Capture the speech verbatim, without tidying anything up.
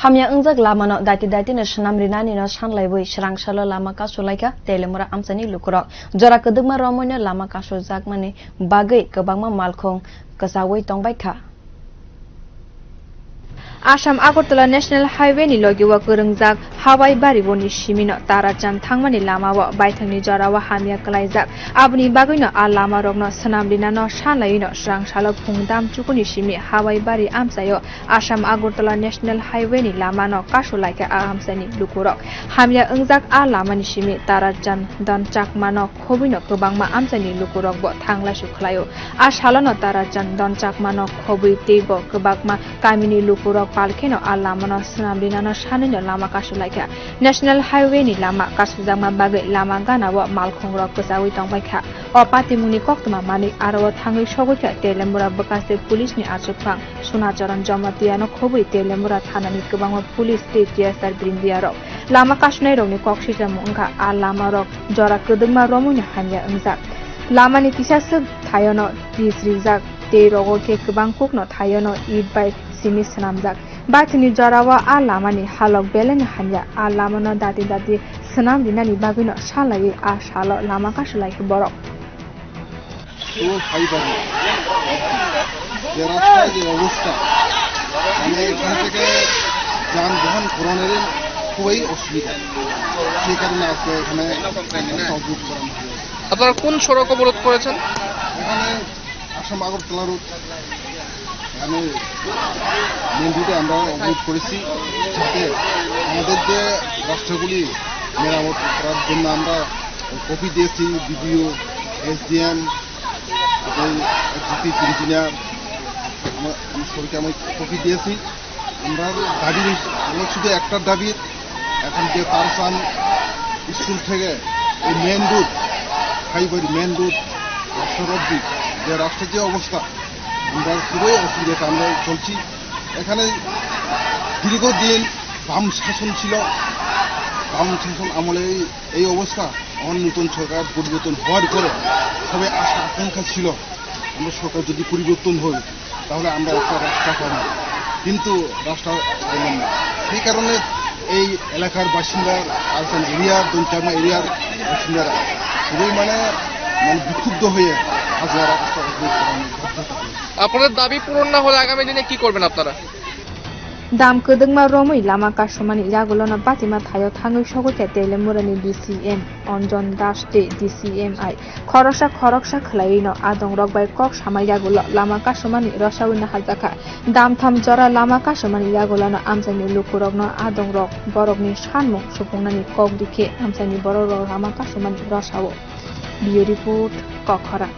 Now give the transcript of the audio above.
Hamya wngjak lamano daiti daitino swnam rinanino sanlaiwi swrangsalo lama kasulaikha Teliamura amchaini lukurok. Jora kwdwkma romwino lama kasujakmani bagwi kwbangma malkhung kwchaui tongbaikha. Assam Agartala National Highway ni logi o kwrwngjak Hawai Bari boni simino Tarachan thangmani lama o baithangni jora o hamya kwlaijak. Aboni bagwino a lama rokno swnam rinano sanlaiwino swrangsalo phung dam chukuni simi Hawai Bari amchaio Assam Agartala National Highway ni lama no kasulaikha a amchaini lukurok. Hamya wngjak a lama ni simi Tarachan Donchakma no khobwi no kwbangma amchaini lukurok bo thanglaisu khlaio. A salo no Tarachan Donchakma no khobwi tei bo kwbangma kamini lukurok palkheno a lama no swnam rinano sanwi no lama kasulaikha. National Highway ni lama kasujakma bagwi lama gana o malkhung rok kwchaui tongbaikha. O patimungni koktwma manwi aro o thangwi sogwi kha Teliamura bwkhaste police ni achukphang Sunacharan Jamatia no khobwi Teliamura thana ni kwbangma police tei T S R brindia rok. Lama kasunai rokni kok swijamung wngkha a lama rok jora kwdwkma romwi no hamya wngjak. Lama ni kisa swk thaio no tris rijak tei rogo khe kwbang kuk no thaio no it bai simi swnamjak. Baithangni jora o a lama ni halok belai no hamya. A lama no dati dati swnam rinani bagwi no salaiwi a salo lama kasulaikha borok. তো ফাইবার যে রাস্তার যে অবস্থা, মানে এখান থেকে যানবাহন ঘোরানোর খুবই অসুবিধা, সেই কারণে আজকে এখানে রাস্তা অবরোধ করানো হয়েছে। আপনারা কোন সড়ক অবরোধ করেছেন? এখানে আসাম আগরতলা রোড, এখানে মেন রোডে আমরা অবরোধ করেছি, যাতে আমাদের যে রাস্তাগুলি মেরামত করার জন্য আমরা কপি দিয়েছি বিডিও, এসডিএম, এবং এক্সিকিউটিভ ইঞ্জিনিয়ার, আমরা, আমরা সবাইকে আমি কপি দিয়েছি। আমরা দাবি, আমরা শুধু একটা দাবি, এখন যে তারসান স্কুল থেকে এই main road, highway main road, রাস্তার অবধি যে রাস্তার যে অবস্থা, আমরা খুবই অসুবিধাতে আমরা চলছি। এখানে দীর্ঘদিন বাম শাসন ছিল, বাম শাসন আমলে এই, এই অবস্থা। এখন নতুন সরকার পরিবর্তন হওয়ার পরে সবাই আশা আকাঙ্ক্ষা ছিল, আমরা সরকার যদি পরিবর্তন হয়, তাহলে আমরা একটা রাস্তা পাবো, কিন্তু রাস্তা পেলাম না। সেই কারণে এই এলাকার বাসিন্দা, আরসান এরিয়ার, দনচাকমা এরিয়ার বাসিন্দারা খুবই মানে, মানে বিক্ষুব্ধ হয়ে আজ রাস্তা অবরোধ করার বাধ্যতা হয়েছে। আপনাদের দাবি পূরণ না হলে আগামী দিনে কি করবেন আপনারা? Dam kwdwkma romwi lama kasumani yagulono patima thaio thangwi sogwi kha Teliamurani D C M Anjan Das tei D C M I khoroksa khoroksa khwlaiwi no adongrok bai kok samai yagulo lama kasumani rosaui naharjakha. Dam tham jora lama kasumani yagulono amchaini lukurokno adongrok borokni sanmung supungnani kok rikhe amchaini bororok lama kasumani rosao. Bureau Report, Kokhora.